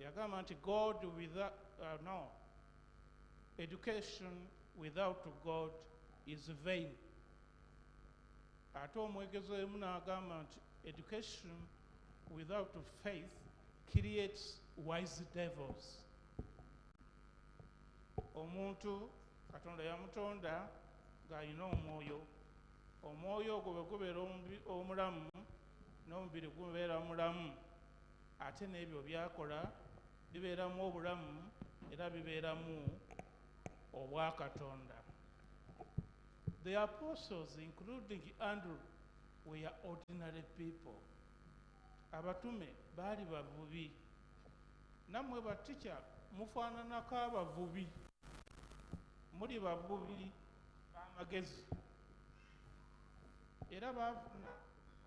Yagamba nti God without, no, education without God is vain. Ate omwogezi omu n'agamba nti education without faith creates wise devils. Omuntu Katonda yamutonda ng'alina omwoyo. Omwoyo ogwo bwe gubeera omulamu, n'omubiri gubeera mulamu, ate n'ebyo byakola bibeeramu obulamu era bibeeramu obwakatonda. The apostles, including Andrew, were ordinary people. Abatume baali bavubi. Nammwe batica mufaananako abavubi, muli bavubi b'amagezi. Era baafuna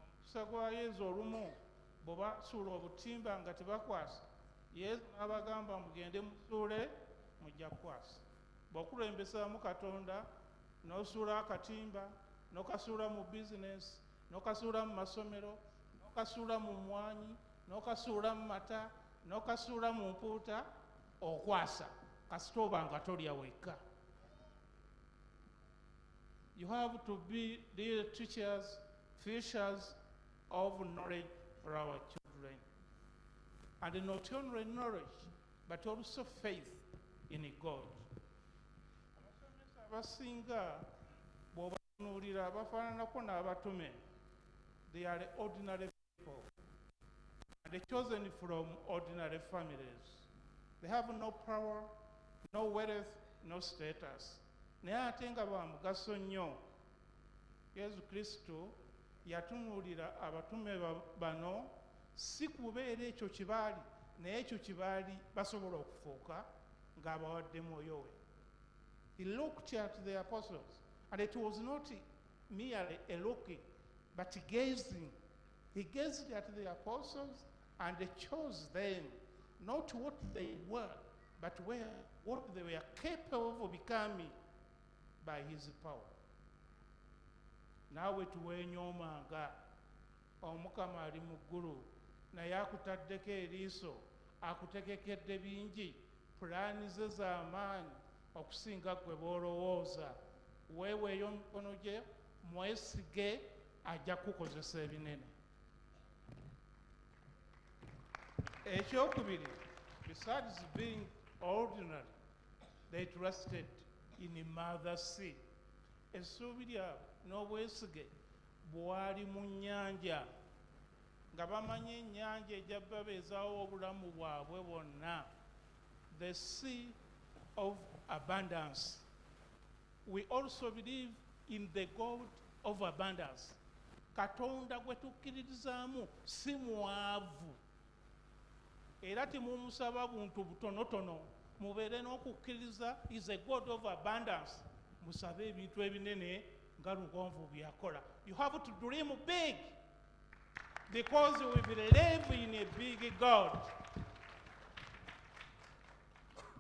omukisa gwa Yezu olumu bwe basuula obutimba nga tebakwasa, Yezu n'abagamba, "Mugende musuule, mujja kukwasa." Bw'okulembesaamu Katonda n'osuula akatimba, n'okasuula mu bizinesi, n'okasuula mu masomero, n'okasuula mu mmwanyi, n'okasuula mu mata, n'okasuula mu mpuuta, okwasa kasita oba nga tolya wekka. You have to be real teachers, fishers of knowledge for our children, and not only knowledge but also faith in God. Abasomesa abasinga bw'obatunuulira bafaananako n'abatume. They are ordinary people and chosen from ordinary families. They have no power, no wealth, no status, naye ate nga ba mugaso nnyo. Yesu Kristo yatunuulira abatume bano si kubeera ekyo kibaali, naye ekyo kibaali basobola okufuuka ng'abawadde Mwoyo we. He looked at the apostles, and it was not merely a looking but gazing. He gazed at the apostles and chose them, not what they were, but what they were capable of becoming by his power. Naawe tuweenyoomanga. Omukama ali mu ggulu, naye akutaddeko eriiso, akutegekedde bingi. Pulaani ze z'amaanyi okusinga ggwe bw'olowooza. Weeweeyo mikono gye, mwesige, ajja kukozesa ebinene. Ekyokubiri, besides being ordinary, they trusted in Mother Sea. Essuubi lyabwe n'obwesige bwali mu nnyanja, nga bamanyi ennyanja ejja babeezaawo obulamu bwabwe bwonna, the sea of abundance. We also believe in the God of abundance. Katonda gwe tukkiririzaamu si mwavu, era temumusaba buntu butonotono. Mubeere n'okukkiriza. Is a God of abundance. Musabe ebintu ebinene nga Lugonvu byakola. You have to dream big because we believe in a big God.